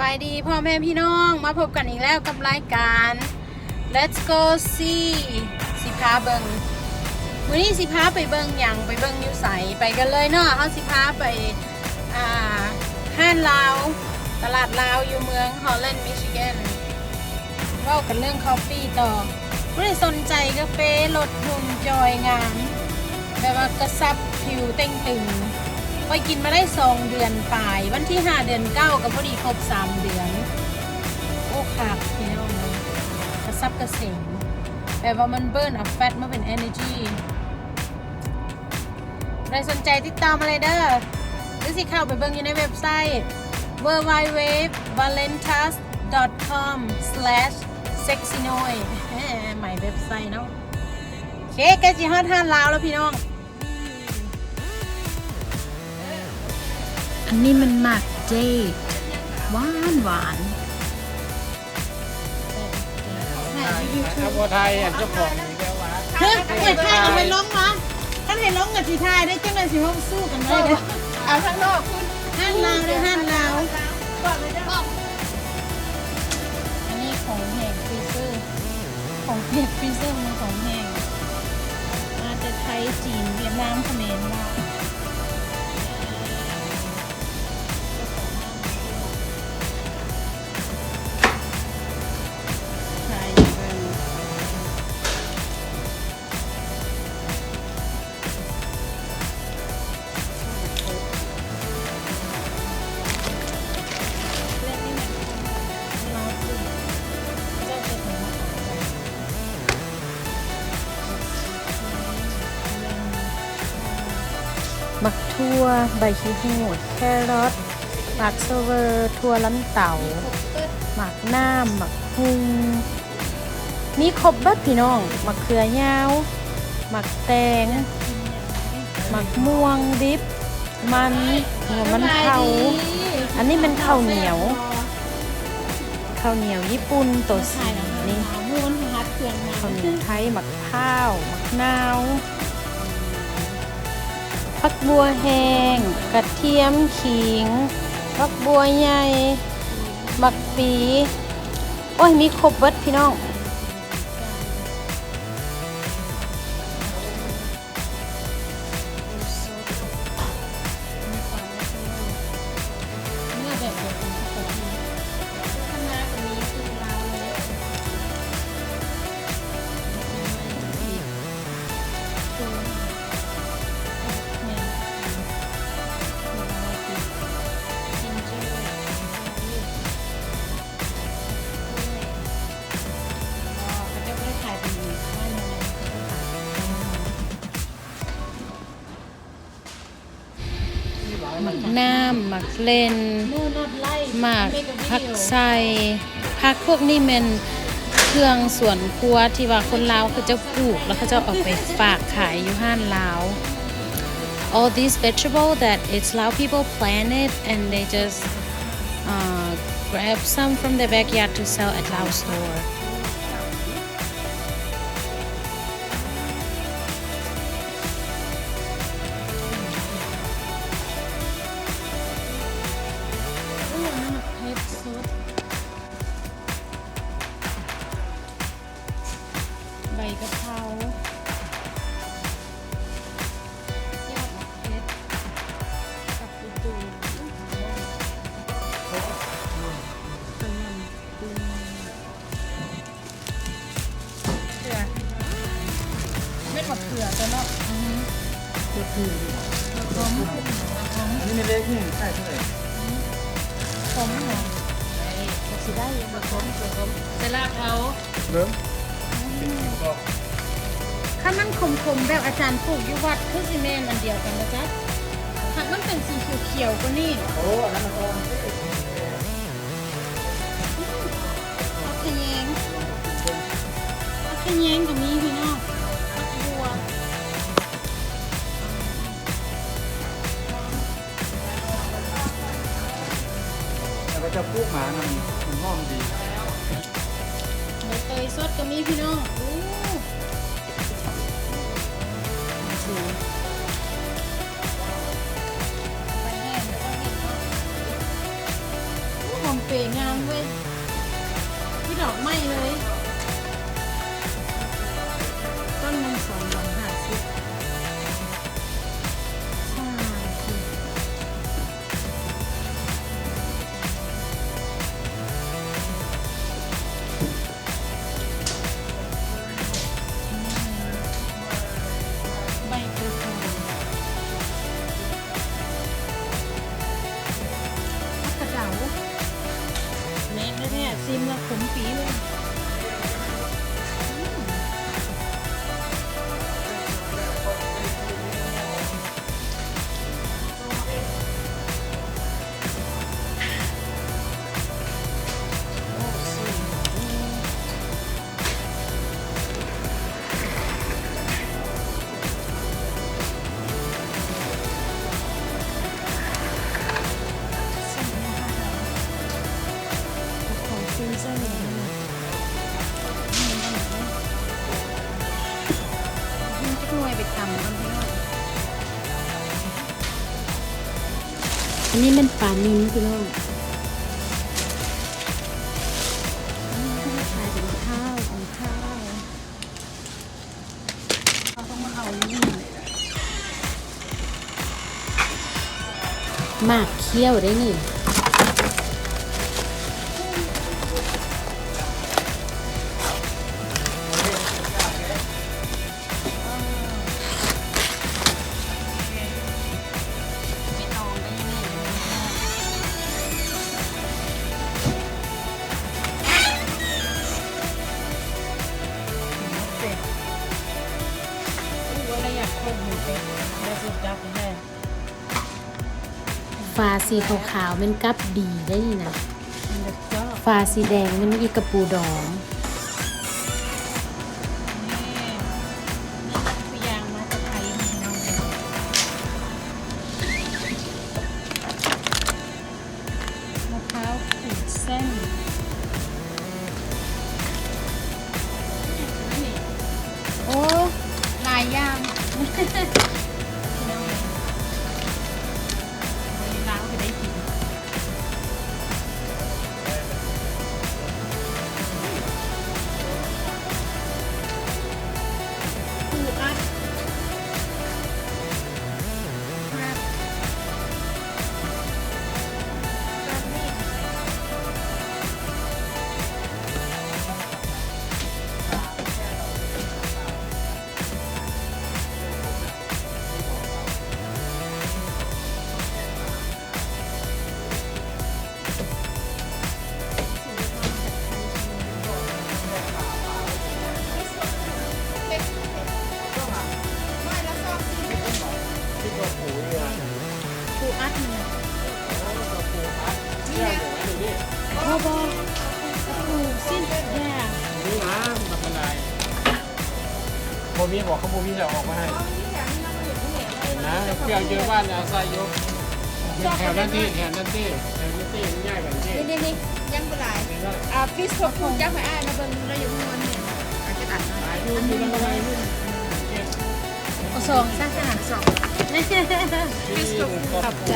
ສະບາຍດີພໍ່ແມ່ພີ່ນ້ອງ ມາພົບກັນອີກແລ້ວກັບລາຍການ Let's Go See ຊິພາເບິ່ງ ມື້ນີ້ຊິພາໄປເບິ່ງຫຍັງ ໄປເບິ່ງຢູ່ໃສ ໄປກັນເລີຍເນາະ. ເຮົາຊິພາໄປ ອ່າ ຮ້ານລາວ ຕະຫຼາດລາວຢູ່ເມືອງ Holland Michigan. ເວົ້າກັນເລື່ອງຄອບຟີ່ຕໍ່. ຜູ້ໃດສົນໃຈກາເຟລົດຫຸ່ນຈ່ອຍງາມ ແບບວ່າກະຊັບຜິວເຕ່ງຕຶງ. ຂ້ອຍກິນມາໄດ້ສອງເດືອນປາຍ ວັນທີຫ້າເດືອນເກົ້າກໍພໍດີຄົບສາມເດືອນ. ໂອ້ ຄັກພີ່ນ້ອງເອີຍ ກະຊັບກະເສງ ແບບວ່າມັນ burn ເອົາ fat ມາເປັນ energy. ຜູ້ໃດສົນໃຈຕິດຕໍ່ມາເລີຍເດີ ຫຼືຊິເຂົ້າໄປເບິ່ງຢູ່ໃນເວັບໄຊ www valentas.com/sexynoy ໃໝ່ເວັບໄຊເນາະ. ໂອເຄ ໃກ້ຊິຮອດຮ້ານລາວແລ້ວພີ່ນ້ອງ. ອັນນີ້ມັນໝາກເດດ ຫວານໆ. ເອົາບໍ່ຖ່າຍອັນເຈົ້າຂອງນີ້ແລ້ວວະ. ຮະ ເອົາຖ່າຍ ເອົາໄວ້ລົງວະ. ຄັນໃຫ້ລົງກໍຊິຖ່າຍໄດ້ ຈັ່ງໃດຊິເວົ້າສູ້ກັນໄດ້ເດ້. ເອົາທາງນອກພຸ້ນ ຮ້ານລາວເດີ ຮ້ານລາວ. ອັນນີ້ຂອງແຫ້ງ freezer ຂອງປຽກ freezer ມັນຂອງແຫ້ງ ມາແຕ່ໄທ ຈີນ ຫວຽດນາມ ຂະເໝນ ລາວ. ໝາກຖົ່ວ ໃບຂີ້ຫູດ ແຄຣອດ ໝາກສະເວີ ຖົ່ວລັນເຕົາ ໝາກນ້ຳ ໝາກຫຸ່ງ ມີຄົບເບິດພີ່ນ້ອງ. ໝາກເຂືອຍາວ ໝາກແຕງ ໝາກມ່ວງດິບ ມັນຫົວມັນເຜົາ. ອັນນີ້ແມ່ນເຂົ້າໜຽວ ເຂົ້າໜຽວຍີ່ປຸ່ນໂຕສີນີ້ ເຂົ້າໜຽວໄທ. ໝາກພ້າວ ໝາກນາວ ຜັກບົວແຫ້ງ ກະທຽມ ຂີງ ຜັກບົວໃຫຍ່ ໝາກປີ. ໂອ້ຍ ມີຄົບເບິດພີ່ນ້ອງ. ໝາກນ້ຳ ໝາກເລັ່ນ ໝາກຜັກໄຊ. ຜັກພວກນີ້ແມ່ນເຄື່ອງສວນຄົວທີ່ວ່າຄົນລາວເຂົາເຈົ້າປູກ ແລ້ວເຂົາເຈົ້າເອົາໄປຝາກຂາຍຢູ່ຮ້ານລາວ. All these vegetable that it's Lao people plant it and they just, uh, grab some from the backyard to sell at Lao store. ເຜັດສົດ ໃບກະເພົາ ຍອດໝາກເຜັດ ຜັກອີຕູ ກະຫລ່ຳ ປູ ເຂືອ ແມ່ນໝາກເຂືອຕົວເນາະ. ອືຮຶ ໝາກເຂືອ ໝາກຫອມ ອັນນີ້ແມ່ນເລກນີ້ ຂາຍເທົ່າໃດ? ຂອມເນາະ ໄດ້ ກໍຊິໄດ້ຢູ່ ໝາກຫອມ ໝາກຫອມ ໃສ່ລາບເອົາ ເບິ່ງ ຄັນມັນຂົມໆ ແບບອາຈານປູກຢູ່ວັດ ຄືຊິແມ່ນອັນດຽວກັນບໍ່ຈັກ ຫາກມັນເປັນສີຂຽວໆກວ່ານີ້. ໂອ້ ອັນນັ້ນມັນອ່ອນ. ຜັກຂະແຍງ ຜັກຂະແຍງກໍມີພີ່ນ້ອງ ຜັກບົວ ແລ້ວກໍຈະປູກມານຳ ມັນຫອມດີ. ໃບເຕີຍສົດກໍມີພີ່ນ້ອງ. ໂອ້ ໃບແຫ້ງກໍຕ້ອງເຮັດເນາະ. ໂອ້ ຫອມເປງ ຄືດອກໄມ້ເລີຍ ຕົ້ນໜຶ່ງສອງດອກຫ້າສິບ ສາມສິບ. ໃບກະເຊົາ ຜັກກະເດົາ ແມ່ນແທ້ໆ ຊີມແລ້ວຂົມປີເລີຍ. ອັນນີ້ແມ່ນປານິນພີ່ນ້ອງ ອັນນີ້ເຂົາຂາຍເປັນຄາວ ເປັນຄາວ ເຮົາຕ້ອງມາເອົາຢູ່ນີ້ ໝາກຂ້ຽວເດ້ນີ້. ຝາສີຂາວໆ ແມ່ນກັບດີໄດ໋ນີ້ນະ. ຝາສີແດງແມ່ນອີກະປູດອງ. ມະພ້າວຂູດເສັ້ນ ໂອ້ ຫຼາຍຢ່າງ ພີ່ນ້ອງເອີຍ ມື້ນີ້ລາວຊິໄດ້ກິນ. ປູອັດນີ້ນະ ບໍ່ ບໍ່ ປູຊີ້ນ ຢ່າ ນີ້ນະ ມັນບໍ່ໄດ້ ບໍ່ມີບໍ ເຂົາບໍ່ມີແຖວອອກມາໃຫ້ ເຫັນນະ ເຄື່ອງຢູ່ໃນບ້ານເອົາໃສ່ຢູ່ ແຖວນັ້ນຕິ ແຖວນັ້ນຕິ ແຖວນັ້ນຕິ ມັນຍ້າຍໄປນີ້ຕິ ນີ້ ນີ້ ຍັງບໍ່ຫຼາຍ ອ່າ ຟິດໂທຟູ ຈັບໃຫ້ອ້າຍມາເບິ່ງ ລາວຢາກຮູ້ອັນນີ້ ອາດຈະຕັດ ຫຼາຍຢູ່ ຢູ່ນຳຫຼາຍຢູ່ ເອົາສອງຊະ ສອງ ຟິດໂທຟູ ຂອບໃຈ.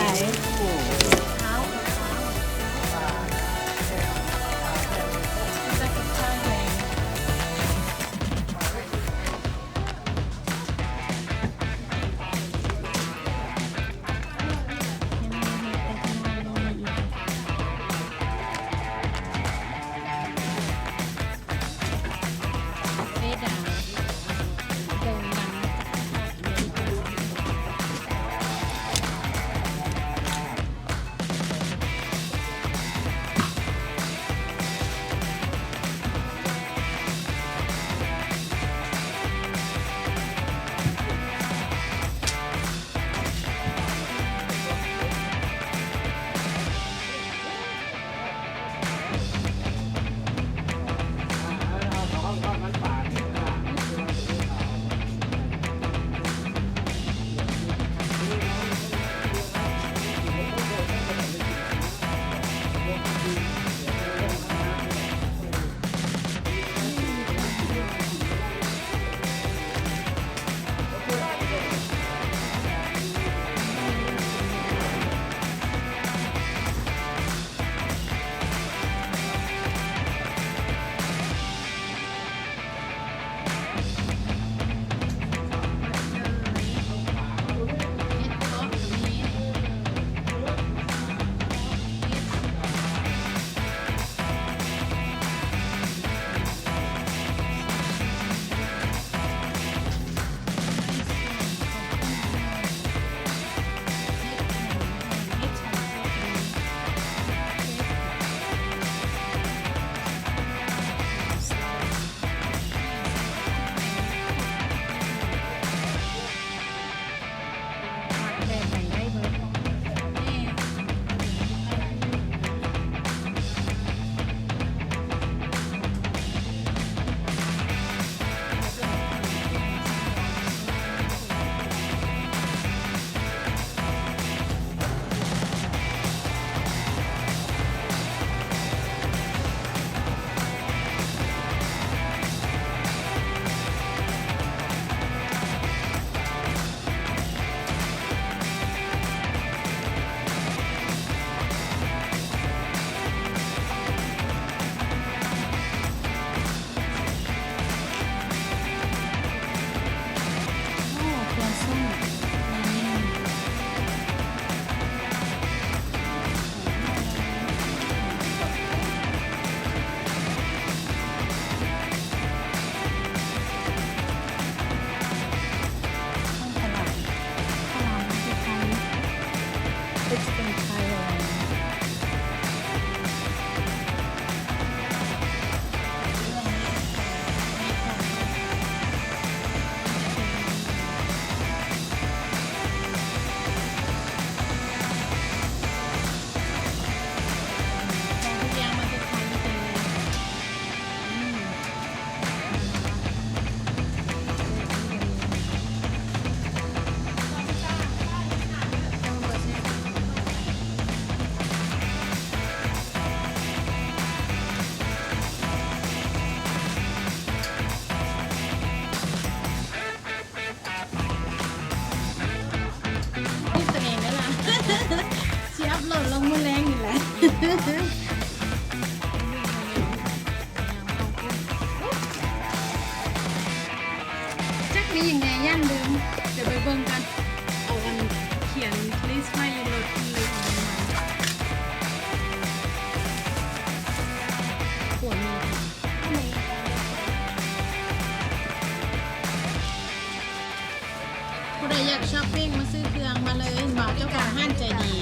ຜູ້ໃດຢາກຊັອບປິງມາຊື້ເຄື່ອງມາເລີຍ ເຫັນບໍ່ ເຈົ້າຂອງຮ້ານໃຈດີ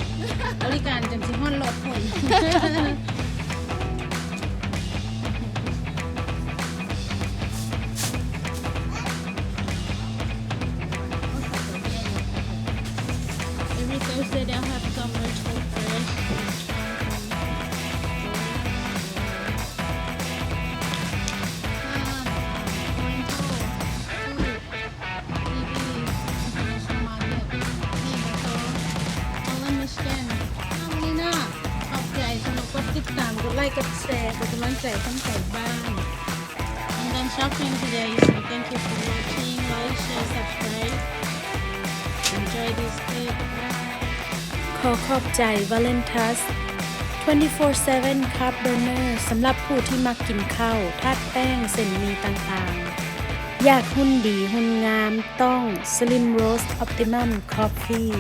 ບໍລິການຈົນຊິຮອດລົດພຸ້ນ. Every Thursday they'll have some vegetable fresh. Michigan. ຂອບໃຈສຳລັບກົດຕິດຕາມ ກົດໄລ ກົດແຊ ເປັນກຳລັງໃຈທາງໄກບ້ານ. I'm done shopping today, so thank you for watching. Like, share, subscribe. Enjoy this day. Bye. ຂໍຂອບໃຈ Valentas twenty-four seven Carb Burner ສຳລັບຜູ້ທີ່ມັກກິນເຂົ້າທາດແປ້ງ ເສັ້ນໝີ່ຕ່າງໆ. ຢາກຫຸ່ນດີຫຸ່ນງາມ ຕ້ອງ Slim Roast Optimum Coffee.